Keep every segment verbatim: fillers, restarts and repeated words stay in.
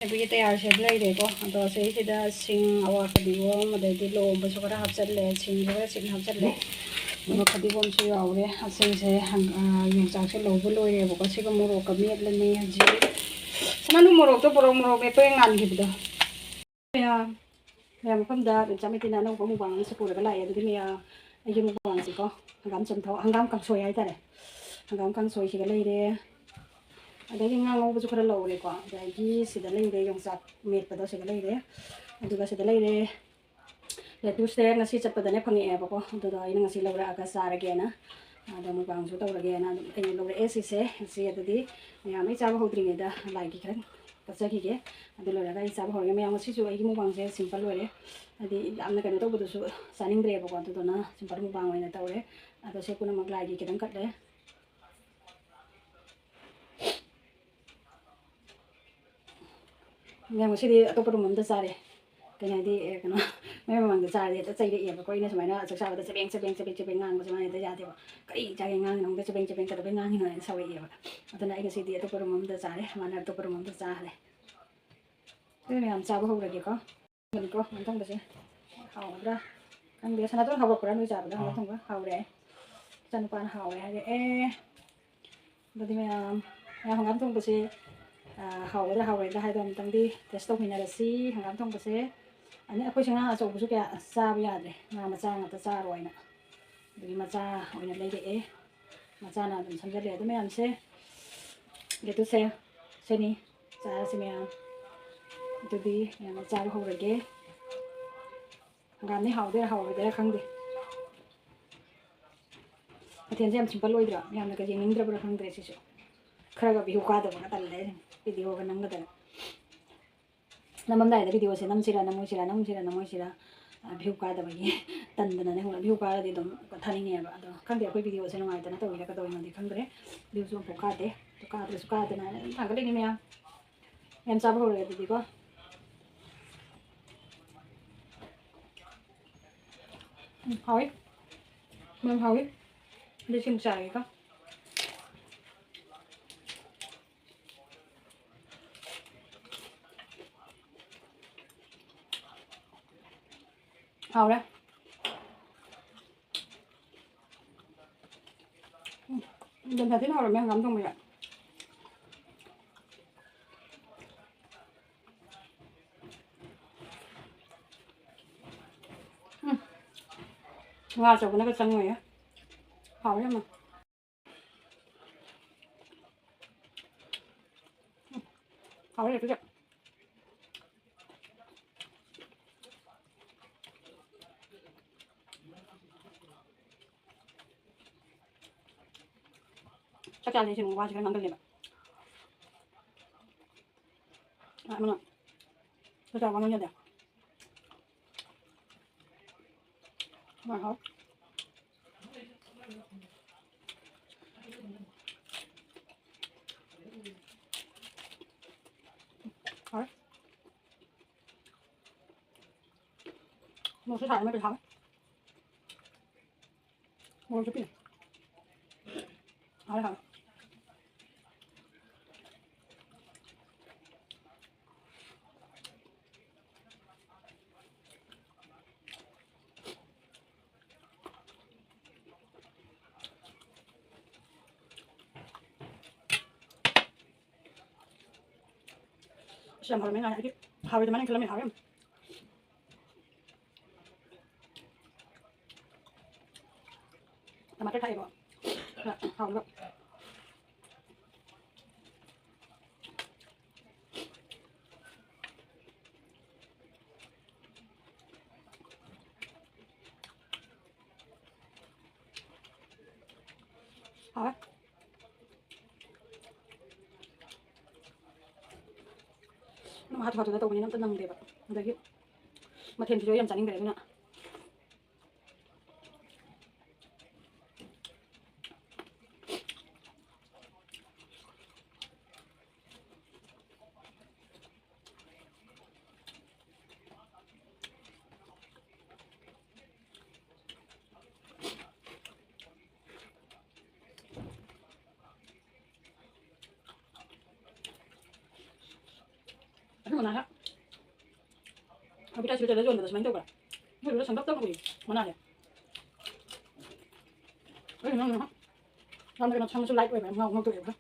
ꯑꯩꯈꯣꯏꯒꯤ ꯇꯌꯥꯔ ꯁꯦꯝ ꯂꯩꯔꯦꯀꯣ꯫ ꯑꯗꯣ ꯁꯤꯁꯤꯗ ꯁꯤꯡ, ꯑꯋꯥ ꯐꯗꯤꯒꯣꯝ, ꯑꯗꯩꯗꯤ ꯂꯣꯝꯕꯁꯨ ꯈꯔ ꯍꯥꯞꯆꯜꯂꯦ, ꯁꯤꯡꯁꯨ ꯈꯔ ꯆꯤꯛꯅ ꯍꯥꯞꯆꯜꯂꯦ, ꯑꯗꯨꯒ ꯐꯗꯤꯒꯣꯝꯁꯨ ꯌꯥꯎꯔꯦ꯫ ꯑꯁꯤꯁꯦ ꯍꯪ-, ꯑ, ꯌꯣꯡꯆꯥꯛꯁꯦ ꯂꯧꯕ ꯂꯣꯏꯔꯦꯕꯀꯣ꯫ ꯁꯤꯒ ꯃꯣꯔꯣꯛꯀ ꯃꯦꯠꯂꯅꯤ ꯍꯧꯖꯤꯛ꯫ ꯁꯅꯥꯅꯨ ꯃꯣꯔꯣꯛꯇꯣ ꯄꯨꯔꯛꯑꯣ, ꯃꯣꯔꯣꯛ ꯃꯦꯠꯄ ꯉꯥꯟꯈꯤꯕꯗꯣ꯫ ꯃꯌꯥꯝ, ꯃꯌꯥꯝ ꯃꯐꯝꯗ ꯏꯆꯥ ꯃꯩꯇꯤꯅ ꯑꯅꯧꯕ ꯃꯨꯛꯕꯥꯡ ꯑꯃꯁꯨ ꯄꯨꯔꯒ ꯂꯥꯛꯑꯦ꯫ ꯑꯗꯨꯗꯤ ꯃꯌꯥꯝ, ꯑꯩꯒꯤ ꯃꯨꯛꯕꯥꯡꯁꯤꯀꯣ, ꯍꯪꯒꯥꯝ ꯆꯝꯊꯣꯡ, ꯍꯪꯒꯥꯝ ꯀꯥꯡꯁꯣꯏ ꯍꯥꯏꯇꯥꯔꯦ꯫ ꯍꯪꯒꯥꯝ ꯀꯥꯡꯁꯣꯏꯁꯤꯒ ꯂꯩꯔꯦ꯫ ꯑꯗꯒꯤ ꯉꯥ ꯉꯧꯕꯁꯨ ꯈꯔ ꯂꯧꯔꯦꯀꯣ꯫ ꯑꯗꯒꯤ ꯁꯤꯗ ꯂꯩꯔꯦ ꯌꯣꯡꯆꯥꯛ ꯃꯦꯠꯄꯗꯣ, ꯁꯤꯗ ꯂꯩꯔꯦ꯫ ꯑꯗꯨꯒ ꯁꯤꯗ ꯂꯩꯔꯦ ꯂꯦꯇꯨꯁꯁꯦ, ꯉꯁꯤ ꯆꯠꯄꯗꯅꯦ ꯐꯪꯉꯛꯑꯦꯕꯀꯣ꯫ ꯑꯗꯨꯗꯣ ꯑꯩꯅ ꯉꯁꯤ ꯂꯧꯔꯛꯑꯒ ꯆꯥꯔꯒꯦꯅ, ꯑꯗꯣ ꯃꯨꯛꯕꯥꯡꯁꯨ ꯇꯧꯔꯒꯦꯅ ꯑꯗꯨꯝ ꯑꯩꯅ ꯂꯧꯔꯛꯑꯦ ꯁꯤꯁꯦ꯫ ꯉꯁꯤ ꯑꯗꯨꯗꯤ ꯃꯌꯥꯝ ꯑꯩ ꯆꯥꯕ ꯍꯧꯗ꯭ꯔꯤꯉꯩꯗ ꯂꯥꯏꯒꯤ ꯈꯔ ꯀꯠꯆꯈꯤꯒꯦ꯫ ꯑꯗꯨ ꯂꯣꯏꯔꯒ ꯑꯩ ꯆꯥꯕ ꯍꯧꯔꯒꯦ꯫ ꯃꯌꯥꯝ, ꯉꯁꯤꯁꯨ ꯑꯩꯒꯤ ꯃꯨꯛꯕꯥꯡꯁꯦ ꯁꯤꯝꯄꯜ ꯑꯣꯏꯔꯦ꯫ ꯍꯥꯏꯗꯤ ꯌꯥꯝꯅ ꯀꯩꯅꯣ ꯇꯧꯕꯗꯨꯁꯨ ꯆꯥꯅꯤꯡꯗ꯭ꯔꯦꯕꯀꯣ꯫ ꯑꯗꯨꯗꯨꯅ ꯁꯤꯝꯄꯜ ꯃꯨꯛꯕꯥꯡ ꯑꯣꯏꯅ ꯇꯧꯔꯦ꯫ ꯑꯗꯣ ꯁꯤ ꯄꯨꯝꯅꯃꯛ ꯂꯥꯏꯒꯤ ꯈꯤꯇꯪ ꯀꯠꯂꯦ꯫ ꯃꯌꯥꯝ, ꯉꯁꯤꯗꯤ ꯑꯇꯣꯞꯄ ꯔꯨꯝ ꯑꯝꯗ ꯆꯥꯔꯦ꯫ ꯀꯩꯅꯣ ꯍꯥꯏꯗꯤ, ꯑꯦ, ꯀꯩꯅꯣ, ꯃꯌꯥꯝ ꯃꯃꯥꯡꯗ ꯆꯥꯔꯗꯤ ꯍꯦꯛꯇ ꯆꯩꯔꯛꯑꯦꯕꯀꯣ꯫ ꯑꯩꯅ ꯁꯨꯃꯥꯏꯅ ꯆꯥꯛ ꯆꯥꯕꯗ ꯆꯕꯦꯡ, ꯆꯕꯦꯡ, ꯆꯕꯦꯡ, ꯆꯕꯦꯡ ꯉꯥꯡꯕꯁꯦ ꯃꯥꯅ ꯍꯦꯛꯇ ꯌꯥꯗꯦꯕ꯫ "ꯀꯔꯤ ꯆꯥꯒꯦ ꯉꯥꯡꯉꯤꯅꯣ ꯈꯪꯗꯦ, ꯆꯕꯦꯡ, ꯆꯕꯦꯡ ꯀꯩꯗꯧꯕꯩ ꯉꯥꯡꯉꯤꯅꯣ?" ꯍꯥꯏꯅ ꯁꯥꯎꯔꯛꯑꯦꯕ꯫ ꯑꯗꯨꯅ ꯑꯩ ꯉꯁꯤꯗꯤ ꯑꯇꯣꯞꯄ ꯔꯨꯝ ꯑꯝꯗ ꯆꯥꯔꯦ, ꯃꯥꯅ ꯑꯇꯣꯞꯄ ꯔꯨꯝ ꯑꯝꯗ ꯆꯥꯔꯦ꯫ ꯑꯗꯨꯗꯤ ꯃꯌꯥꯝ ꯆꯥꯕ ꯍꯧꯔꯒꯦꯀꯣ꯫ ꯀꯣ, ꯉꯥ ꯊꯣꯡꯕꯁꯦ ꯍꯥꯎꯒꯗ꯭ꯔꯥ? ꯈꯪꯗꯦ꯫ ꯁꯅꯥꯇꯣꯟ ꯍꯧꯔꯛꯄ꯭ꯔꯥ ꯅꯣꯏ ꯆꯥꯕꯗ? ꯍꯪꯒꯥꯝ ꯊꯣꯡꯕ ꯍꯥꯎꯔꯦ꯫ ꯏꯆꯥꯅꯨꯄꯥꯅ ꯍꯥꯎꯔꯦ ꯍꯥꯏꯔꯛꯑꯦ꯫ ꯑꯗꯨꯗꯤ ꯃꯌꯥꯝ, ꯃꯌꯥꯝ ꯍꯪꯒꯥꯝ ꯊꯣꯡꯕꯁꯦ, ꯑ, ꯍꯥꯎꯒꯗ꯭ꯔꯥ ꯍꯥꯎꯔꯣꯏꯗ꯭ꯔꯥ ꯍꯥꯏꯗꯣ ꯑꯃꯨꯛꯇꯪꯗꯤ ꯇꯦꯁ ꯇꯧꯃꯤꯟꯅꯔꯁꯤ꯫ ꯍꯪꯒꯥꯝ ꯊꯣꯡꯕꯁꯦ, ꯑꯅꯤ, ꯑꯩꯈꯣꯏꯁꯦ ꯉꯥ ꯑꯆꯧꯕꯁꯨ ꯀꯌꯥ ꯆꯥꯕ ꯌꯥꯗ꯭ꯔꯦ, ꯉꯥ ꯃꯆꯥ ꯉꯥꯛꯇ ꯆꯥꯔꯣ ꯍꯥꯏꯅ꯫ ꯑꯗꯨꯒꯤ ꯃꯆꯥ ꯑꯣꯏꯅ ꯂꯩꯔꯛꯑꯦ꯫ ꯃꯆꯥꯅ ꯑꯗꯨꯝ ꯁꯝꯖꯜꯂꯦ꯫ ꯑꯗꯨ ꯃꯌꯥꯝꯁꯦ, ꯂꯦꯇꯨꯁꯁꯦ, ꯁꯤꯅꯤ꯫ ꯆꯥꯔꯁꯤ ꯃꯌꯥꯝ꯫ ꯑꯗꯨꯗꯤ ꯃꯌꯥꯝ ꯆꯥꯕ ꯍꯧꯔꯒꯦ꯫ ꯍꯪꯒꯥꯝꯗꯤ ꯍꯥꯎꯗꯣꯏꯔꯥ ꯍꯥꯎꯔꯣꯏꯗꯣꯏꯔꯥ ꯈꯪꯗꯦ꯫ ꯃꯊꯦꯜꯁꯦ ꯌꯥꯝ ꯁꯤꯝꯄꯜ ꯑꯣꯏꯗ꯭ꯔꯣ? ꯃꯌꯥꯝꯅꯒ ꯌꯦꯡꯅꯤꯡꯗ꯭ꯔꯕ꯭ꯔꯥ ꯈꯪꯗ꯭ꯔꯦ ꯁꯤꯁꯨ꯫ ꯈꯔꯒ ꯚ꯭ꯌꯨ ꯀꯥꯗꯕꯒ ꯇꯜꯂꯦ꯫ ꯚꯤꯗꯤꯑꯣꯒ ꯅꯝꯒꯗꯕ꯫ ꯅꯝꯃꯝꯗꯥꯏꯗ ꯚꯤꯗꯤꯑꯣꯁꯦ ꯅꯝꯁꯤꯔꯥ ꯅꯝꯃꯣꯏꯁꯤꯔꯥ, ꯅꯝꯁꯤꯔꯥ ꯅꯝꯃꯣꯏꯁꯤꯔꯥ, ꯑ, ꯚ꯭ꯌꯨ ꯀꯥꯗꯕꯒꯤ ꯇꯟꯗꯅꯅꯦ꯫ ꯍꯣꯏ, ꯚ꯭ꯌꯨ ꯀꯥꯔꯗꯤ ꯑꯗꯨꯝ ꯊꯥꯅꯤꯡꯉꯦꯕ꯫ ꯑꯗꯣ ꯈꯪꯗꯦ, ꯑꯩꯈꯣꯏ ꯚꯤꯗꯤꯑꯣꯁꯦ ꯅꯨꯡꯉꯥꯏꯇꯅ ꯇꯧꯔꯤꯔꯥ ꯀꯩꯗꯧꯔꯤꯅꯣꯗꯤ ꯈꯪꯗ꯭ꯔꯦ꯫ ꯚ꯭ꯌꯨꯁꯨ ꯑꯃꯨꯛꯐꯥꯎ ꯀꯥꯗꯦ꯫ ꯑꯗꯣ ꯀꯥꯗ꯭ꯔꯁꯨ ꯀꯥꯗꯅ ꯑꯗꯨꯝ ꯊꯥꯒꯠꯂꯤꯅꯦ ꯃꯌꯥꯝ꯫ ꯃꯌꯥꯝ ꯆꯥꯕ ꯍꯧꯔꯒꯦ ꯑꯗꯨꯗꯤꯀꯣ꯫ ꯎꯝ, ꯍꯥꯎꯋꯤ꯫ ꯃꯌꯥꯝ ꯍꯥꯎꯋꯤ꯫ ꯑꯗꯨ ꯁꯤꯃ ꯆꯥꯔꯒꯦꯀꯣ꯫ ꯍꯥꯎꯔꯦ꯫ ꯎꯝ, ꯌꯦꯟꯁꯥꯁꯤꯅ ꯍꯥꯎꯔꯝꯃꯦ ꯍꯪꯒꯥꯝ ꯊꯣꯡꯕꯁꯦ꯫ ꯎꯝ, ꯉꯥ ꯑꯆꯧꯕꯅꯒ ꯆꯪꯉꯣꯏꯌꯦ꯫ ꯍꯥꯎꯔꯦ ꯌꯥꯝꯅ꯫ ꯎꯝ, ꯍꯥꯎꯔꯦ ꯑꯗꯨꯗꯤ꯫ ꯆꯥꯛ ꯆꯥꯗ꯭ꯔꯤ ꯁꯤꯕꯨ ꯋꯥꯁꯦ ꯈꯔ ꯉꯥꯡꯒꯜꯂꯦꯕ꯫ ꯑꯃꯅ ꯆꯥꯛ ꯆꯥꯕ ꯉꯥꯡꯒꯜꯂꯦ꯫ ꯍꯣꯏ, ꯍꯣꯏ꯫ ꯍꯣꯏ꯫ ꯃꯣꯔꯣꯛꯁꯨ ꯁꯥꯏ, ꯑꯃ ꯄꯤꯊꯥ꯫ ꯃꯣꯔꯣꯛꯁꯨ ꯄꯤꯔꯦ꯫ ꯍꯥꯎꯔꯦ, ꯍꯥꯎꯔꯦ꯫ ꯑꯁ, ꯌꯥꯝ ꯍꯥꯎꯔꯝꯃꯦ ꯉꯥ꯫ ꯑꯩꯗꯤ ꯍꯥꯎꯔꯣꯏꯗ꯭ꯔꯥ ꯍꯥꯏꯅ ꯈꯜꯂꯝꯃꯦ꯫ ꯍꯥꯎꯔꯦ ꯌꯥꯝ꯫ ꯇꯃꯥꯇꯔ ꯊꯥꯛꯑꯦꯕ꯫ ꯈꯔ ꯍꯥꯎꯅꯕ꯫ ꯍꯥꯎꯋꯦ꯫ ꯑꯗꯨꯝ ꯍꯥꯊꯨ ꯍꯥꯊꯨꯗ ꯇꯧꯕꯅꯤꯅ ꯑꯝꯇ ꯅꯪꯗꯦꯕ꯫ ꯑꯗꯒꯤ ꯃꯊꯦꯜꯁꯤꯁꯨ ꯑꯩ ꯌꯥꯝ ꯆꯥꯅꯤꯡꯗ꯭ꯔꯦ ꯑꯗꯨꯅ꯫ ꯑꯗꯨ ꯃꯅꯥꯅ ꯍꯧꯖꯤꯛ ꯑꯁꯤꯗ ꯌꯣꯟꯕꯗ ꯁꯨꯃꯥꯏꯅ ꯇꯧꯕ꯭ꯔꯥ? ꯑꯩꯈꯣꯏꯗꯨꯗ ꯁꯪꯒꯞ ꯇꯧꯕ ꯃꯅꯥꯁꯦ꯫ ꯑꯩ ꯅꯪ ꯌꯥꯝꯅ ꯀꯩꯅꯣ ꯁꯪꯕꯁꯨ ꯂꯥꯏꯠ ꯑꯣꯏꯕ ꯉꯥꯎ ꯉꯧꯊꯣꯛꯑꯦꯕ꯫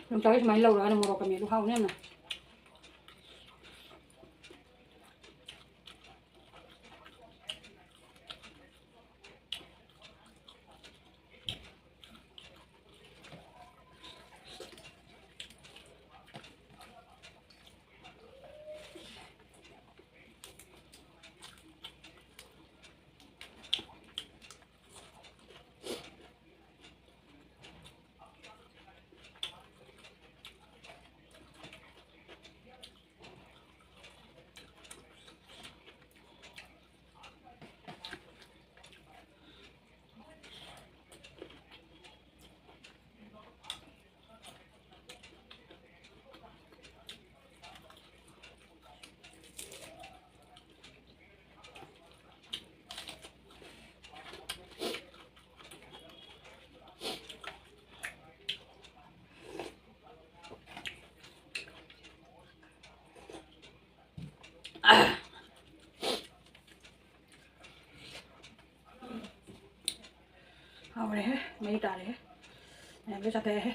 ꯌꯣꯡꯆꯥꯛꯁꯦ ꯁꯨꯃꯥꯏꯅ ꯂꯧꯔꯒꯅ ꯃꯣꯔꯣꯛꯀ ꯃꯦꯠꯂꯨ ꯍꯥꯎꯅꯤ ꯌꯥꯝꯅ꯫ ꯍꯥꯎꯔꯦꯍꯦ, ꯃꯩ ꯇꯥꯔꯦꯍꯦ꯫ ꯃꯌꯥꯝ ꯂꯣꯏ ꯆꯥꯊꯣꯛꯑꯦꯍꯦ꯫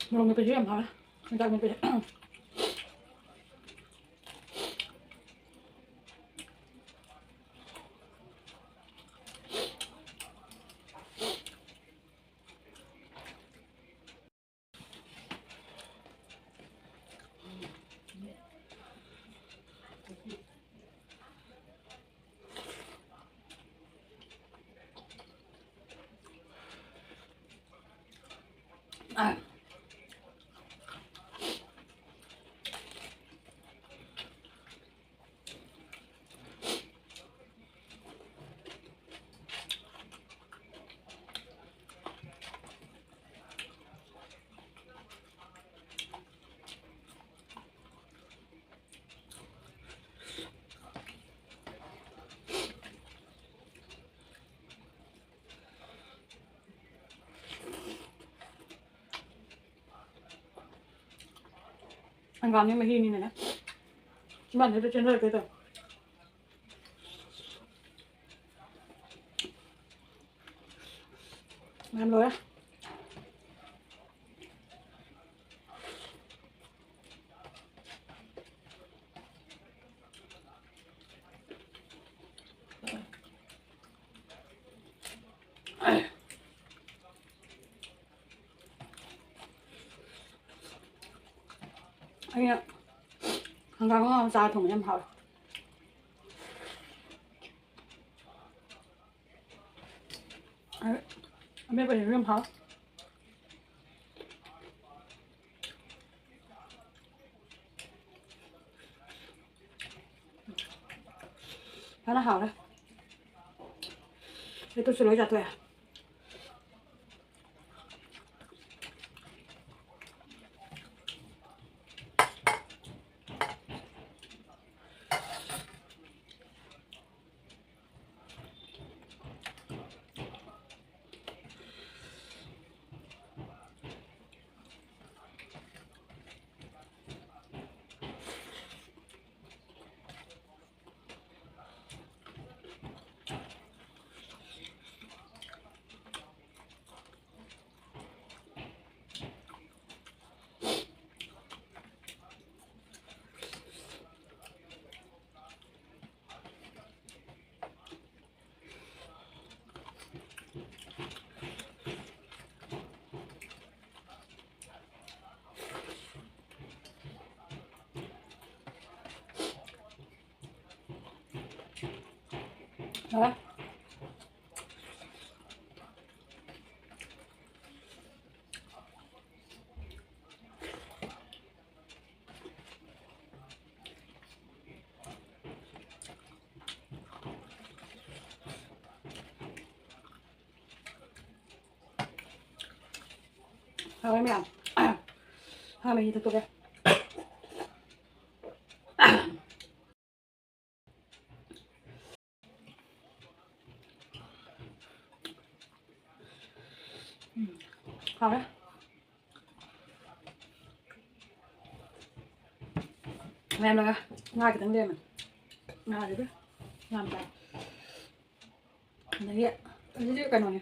ꯃꯣꯔꯣꯛ ꯃꯦꯠꯄꯁꯨ ꯌꯥꯝ ꯍꯥꯎꯋꯦ꯫ ꯌꯣꯡꯆꯥꯛ ꯃꯦꯠꯄꯁꯦ꯫ ꯍꯪꯒꯥꯝꯒꯤ ꯃꯍꯤꯅꯤꯅꯅꯦ꯫ ꯆꯤꯝꯕꯥꯟꯁꯤꯗ ꯆꯦꯟꯊꯔꯛꯀꯦ ꯇꯧꯋꯦ꯫ ꯃꯌꯥꯝ ꯂꯣꯏꯔꯦ꯫ ꯑꯩꯅ ꯍꯪꯒꯥꯝ ꯉꯧꯔ ꯆꯥꯔ ꯊꯣꯡꯕ ꯌꯥꯝ ꯍꯥꯎꯋꯦ꯫ ꯑ, ꯑꯃꯦꯠꯄꯁꯤꯁꯨ ꯌꯥꯝ ꯍꯥꯎ꯫ ꯐꯖꯅ ꯍꯥꯎꯔꯦ꯫ ꯑꯩ ꯇꯨꯁꯨ ꯂꯣꯏ ꯆꯥꯊꯣꯛꯑꯦ꯫ ꯍꯥꯎꯔꯦ꯫ ꯍꯥꯎꯔꯦ ꯃꯌꯥꯝ꯫ ꯍꯥ, ꯃꯍꯤ ꯊꯛꯇꯣꯛꯀꯦ꯫ ꯎꯝ, ꯍꯥꯎꯔꯦ꯫ ꯃꯌꯥꯝꯅꯒ ꯉꯥ ꯈꯤꯇꯪ ꯂꯩꯔꯝꯃꯦ꯫ ꯉꯥꯁꯤꯗꯤ ꯌꯥꯝ ꯆꯥꯏ꯫ ꯑꯗꯒꯤ ꯑꯁꯤꯗꯤ ꯀꯩꯅꯣꯅꯦ,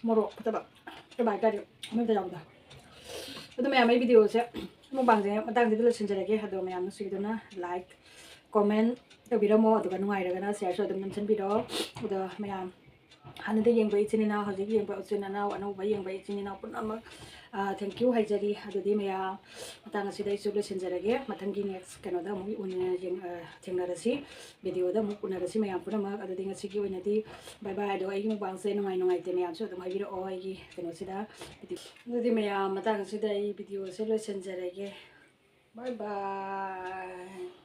ꯃꯣꯔꯣꯛ ꯐꯠꯇꯕ꯫ ꯑꯩꯈꯣꯏ ꯕꯥꯒꯤ ꯀꯥꯏꯗꯩ ꯑꯃꯠꯇ ꯌꯥꯎꯗ꯫ ꯑꯗꯨ ꯃꯌꯥꯝ, ꯑꯩ videoꯁꯦ, mukbangꯁꯦ ꯃꯇꯥꯡꯁꯤꯗ ꯂꯣꯏꯁꯤꯟꯖꯔꯒꯦ꯫ ꯑꯗꯣ ꯃꯌꯥꯝ ꯅꯨꯡꯁꯤꯕꯤꯗꯨꯅ like, comment ꯇꯧꯕꯤꯔꯝꯃꯣ, ꯑꯗꯨꯒ ꯅꯨꯡꯉꯥꯏꯔꯒꯅ shareꯁꯨ ꯑꯗꯨꯝ ꯅꯝꯁꯤꯟꯕꯤꯔꯣ꯫ ꯑꯗꯣ ꯃꯌꯥꯝ, ꯍꯥꯟꯅꯗꯤ ꯌꯦꯡꯕ ꯏꯆꯤꯟ ꯏꯅꯥꯎ, ꯍꯧꯖꯤꯛ ꯌꯦꯡꯕ ꯏꯆꯤꯟ ꯏꯅꯥꯎ, ꯑꯅꯧꯕ ꯌꯦꯡꯕ ꯏꯆꯤꯟ ꯏꯅꯥꯎ ꯄꯨꯝꯅꯃꯛ, ꯑ, thank you ꯍꯥꯏꯖꯔꯤ꯫ ꯑꯗꯨꯗꯤ ꯃꯌꯥꯝ, ꯃꯇꯥꯡ ꯑꯁꯤꯗ ꯑꯩꯁꯨ ꯂꯣꯏꯁꯤꯟꯖꯔꯒꯦ꯫ ꯃꯊꯪꯒꯤ next ꯀꯩꯅꯣꯗ ꯑꯃꯨꯛ ꯎꯅ-, ꯌꯦꯡ-, ꯑ, ꯊꯦꯡꯅꯔꯁꯤ꯫ Videoꯗ ꯑꯃꯨꯛ ꯎꯅꯔꯁꯤ ꯃꯌꯥꯝ ꯄꯨꯝꯅꯃꯛ꯫ ꯑꯗꯨꯗꯤ ꯉꯁꯤꯒꯤ ꯑꯣꯏꯅꯗꯤ bye bye꯫ ꯑꯗꯣ ꯑꯩꯒꯤ mukbangꯁꯦ ꯅꯨꯡꯉꯥꯏ ꯅꯨꯡꯉꯥꯏꯇꯦ ꯃꯌꯥꯝꯁꯨ ꯑꯗꯨꯝ ꯍꯥꯏꯕꯤꯔꯛꯑꯣ ꯑꯩꯒꯤ ꯀꯩꯅꯣꯁꯤꯗ꯫ ꯑꯗꯨꯗꯤ ꯃꯌꯥꯝ, ꯃꯇꯥꯡ ꯑꯁꯤꯗ ꯑꯩ videoꯁꯦ ꯂꯣꯏꯁꯤꯟꯖꯔꯒꯦ꯫ Bye bye꯫